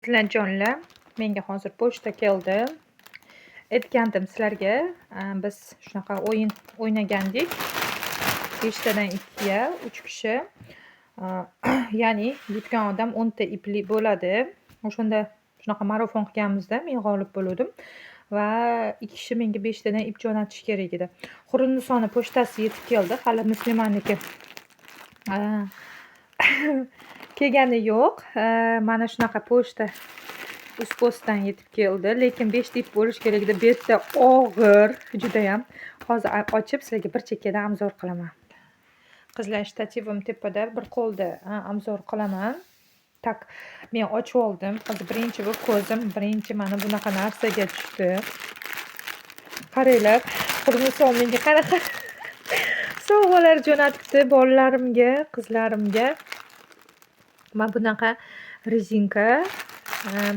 Sizlarjonlar, menga hozir pochta keldi. Aytgandim sizlarga, biz shunaqa o'yin o'ynagandik. 5 tadan 2ga 3 kishi. Ya'ni yutgan odam 10 ta ipli bo'ladi. O'shanda shunaqa marafon qilganimizda men g'olib bo'luvdim va 2 kishi menga 5 tadan ip jo'natish kerak edi. Hurnisoni pochtasi yetib keldi. Hali Muslimaniki kelgani yo'q. Mana shunaqa pochta Uzpostdan yetib keldi. Lekin 5 ta ip bo'lishi kerak edi. Bu yerda og'ir judayam. Hozir ochib sizlarga bir chekkadan обзор qilaman. Qizlar, shtativim tepada, bir qo'lda обзор qilaman. Так, men ochib oldim. Hozir birinchi bu ko'zim birinchi mana bunaqa narsaga tushdi. Qaranglar, Hurniso menga qanaqa sovg'alar jo'natibdi bolalarimga, qizlarimga. Mana bunaqa rezinka,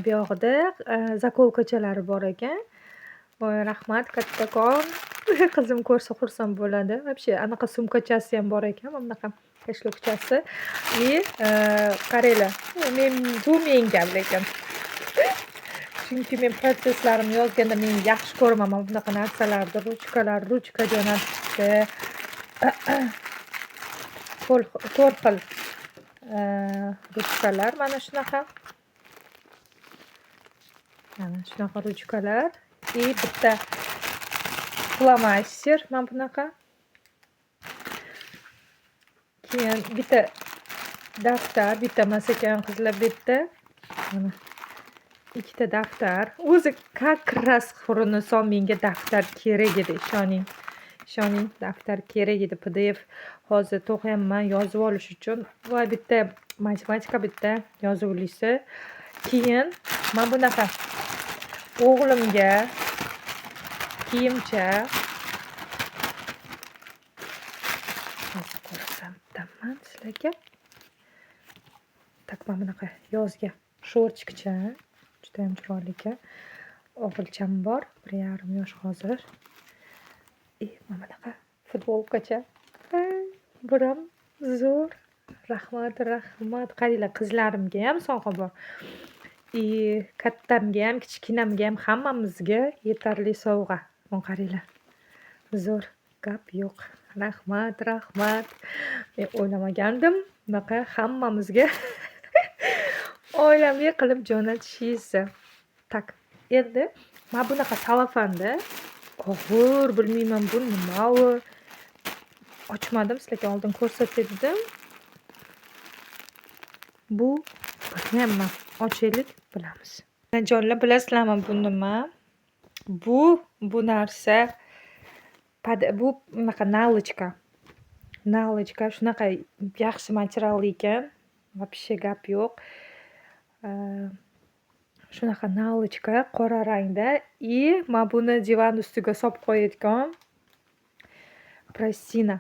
buyog'ida заколка chalari bor ekan. Voy, rahmat kattakon. Qizim ko'rsa xursand bo'ladi. Вообще anaqa sumkachasi ham bor ekan, mana bunaqa кошелёк chasi. И qaranglar, men bu menga lekin. Chunki men protsesslarimni yozganda men yaxshi ko'raman mana bunaqa narsalarni, ruchkalar, ruchka jo'natibdi. 4 xil ruchkalar mana shunaqa. Mana shunaqa ruchkalar и bitta flomaster mana bunaqa. Keyin bitta daftar, bitta emas ekan qizlar bu yerda. Mana ikkita daftar. O'zi как раз Hurniso menga daftar kerak edi, ishoning. Ishoning, daftar kerak edi. PDF hozir to'qiyapman yozib olish uchun va bitta matematika, bitta yozuvlisi. Keyin mana bunaqa o'g'limga kiyimcha. Hozir ko'rsataman sizlarga. Так, mana bunaqa yozgi шортик cha, judayam chiroyli ekan. O'g'ilcham bor, 1,5 yosh hozir. И mana bunaqa futbolkacha. Buram zo'r. Rahmat, rahmat. Qaranglar, qizlarimga ham sovg'a bor. И kattamga ham, kichkinamga ham, hammamizga yetarli sovg'a. Mana qaranglar. Zo'r, gap yo'q. Rahmat, rahmat. Men o'ylamagandim bunaqa hammamizga oilaviy qilib jo'natishingizni. Так, endi mana bunaqa salofanda og'ir, bilmayman bu nima u. Ochmadim, sizlarga oldin ko'rsatay dedim. Bu bilmayapman. Ochaylik, bilamiz. Onajonlar, bilasizlarmi bu nima? Bu narsa bu bunaqa наволочка. Наволочка shunaqa yaxshi material ekan. Вообще gap yo'q. Shunaqa наволочка qora rangda и mana buni divan ustiga solib qo'yadigan простыня.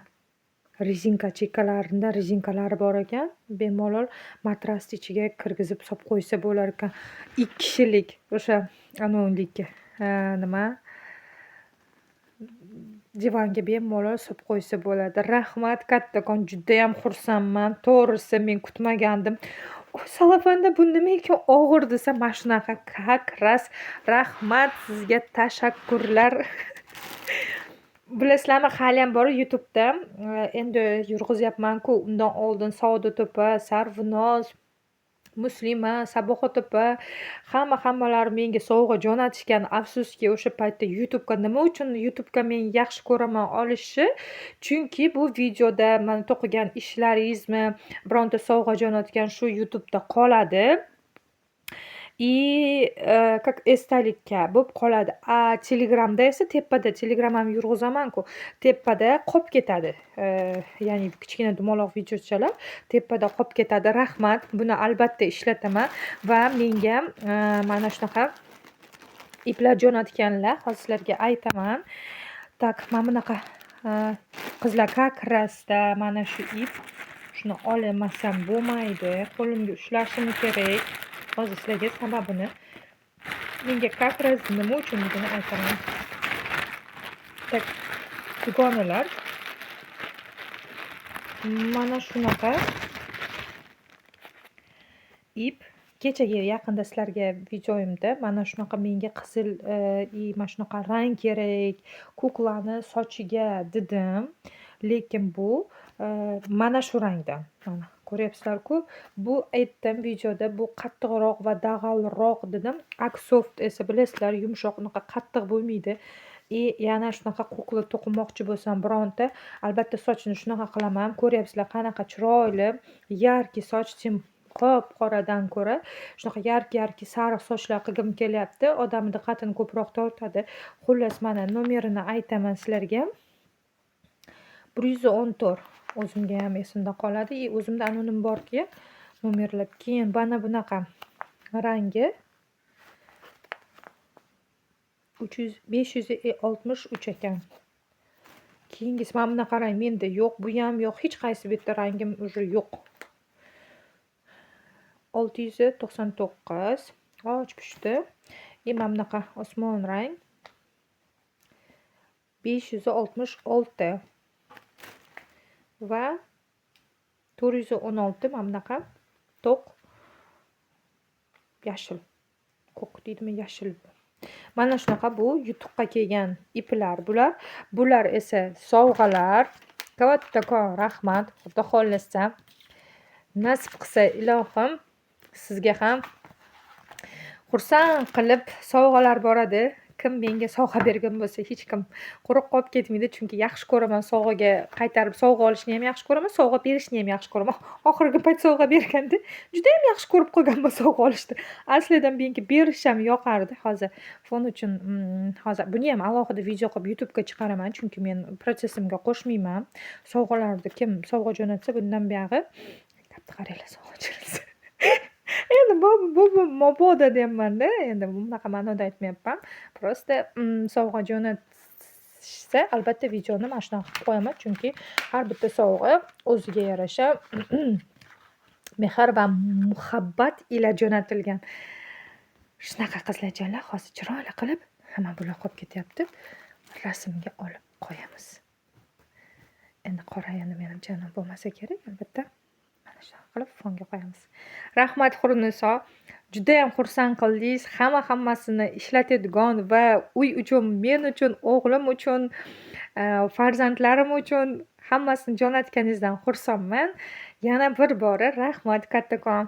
Rezinka chekkalarida rezinkalari bor ekan. Bemalol matrasni ichiga kirgizib solib qo'ysa bo'lar ekan. 2 kishilik o'sha anavuniki nima divanga bemalol solib qo'ysa bo'ladi. Rahmat kattakon, judayam xursandman. To'g'risi men kutmagandim. Salofanda bu nima ekan og'ir desam, mana shunaqa как раз. Rahmat sizga, tashakkurlar. Bilasizlarmi, haliyam bor YouTube'da endi yurg'izyapman-ku. Undan oldin Saodat opa, Sarvinoz, Muslima, Sabohat opa hamma-hammalari menga sovg'a jo'natishgan. Afsuski, o'sha paytda YouTube'ga nima uchun YouTube'ga men yaxshi ko'raman olishni? Chunki bu videoda mana to'qigan ishlaringizmi, bironta sovg'a jo'natgan shu YouTube'da qoladi. И как esdalikka bo'lib qoladi. A Telegramda esa tepada, Telegram ham yurg'izaman-ku, tepada qolib ketadi. Ya'ni kichkina dumaloq videochalar tepada qolib ketadi. Rahmat, buni albatta ishlataman va menga mana shunaqa iplar jo'natganlar. Hozir sizlarga aytaman. Так, mana bunaqa qizlar, как раз da mana shu ip, shuni olmasam bo'lmaydi. Qo'limga ushlashim kerak. Hozir sizlarga sababini, menga как раз nima uchunligini aytaman. Так, dugonalar, mana shunaqa ip Kechagi yaqinda sizlarga videoyimda mana shunaqa menga qizil и mana shunaqa rang kerak кукла ni sochiga dedim. Lekin bu mana shu rangdan. Mana ko'ryapsizlar-ku. Bu aytdim videoda, bu qattiqroq va dag'alroq dedim. Aksoft esa bilasizlar, yumshoq, unaqa qattiq bo'lmaydi. И yana shunaqa кукла to'qimoqchi bo'lsam bironta, albatta sochini shunaqa qilaman. Ko'ryapsizlar, qanaqa chiroyli, яркий soch, qop-qoradan ko'ra shunaqa яркий яркий sariq sochlar qilgim kelyapti. Odamni diqqatini ko'proq tortadi. Xullas, mana nomerini aytaman sizlarga. 114, o'zimga ham esimda qoladi. И o'zimda anonim borki, nomerlar. Keyin mana bunaqa rangi 300 563 ekan. Keyingisi mana bunaqa rang menda yo'q, buyam yo'q, hech qaysi bitta rangim уже yo'q. 699 och pushti. И mana bunaqa osmon rang 566 va 416, mana bunaqa to'q yashil. Ko'k deydimi, yashil. Mana shunaqa bu yutuqqa kelgan iplar bular. Bular esa sovg'alar. Kattakon rahmat. Xudo xohlasa, nasib qilsa ilohim, sizga ham xursand qilib sovg'alar boradi. Kim menga sovg'a bergan bo'lsa, hech kim quruq qolib ketmaydi. Chunki yaxshi ko'raman sovg'aga qaytarib sovg'a olishni ham yaxshi ko'raman, sovg'a berishni ham yaxshi ko'raman. Oxirgi payt sovg'a berganda judayam yaxshi ko'rib qolganman sovg'a olishni. Aslida menga berish ham yoqardi. Hozir fon uchun hozir buni ham alohida video qilib YouTube'ga chiqaraman, chunki men protsessimga qo'shmayman. Sovg'alarni kim sovg'a jo'natsa, bundan buyog'i katta qaranglar, sovg'a jo'natsa. Endi bu mabodo deyapman-da, endi bunaqa ma'noda aytmayapman. Просто sovg'a jo'natishsa, albatta videoni mana shunaqa qilib qo'yaman, chunki har bitta sovg'a o'ziga yarasha mehr va muhabbat ila jo'natilgan. Shunaqa qizlarjonlar, hozir chiroyli qilib, hamma bular qolib ketyapti. Rasmga olib qo'yamiz. Endi qora endi menimcha bo'lmasa kerak, albatta. Mana shunaqa qilib fonga qo'yamiz. Rahmat, Hurniso. Judayam xursand qildingiz. Hamma hammasini ishlatadigan va uy uchun, men uchun, o'g'lim uchun, farzandlarim uchun hammasini jo'natganingizdan xursandman. Yana bir bora rahmat kattakon.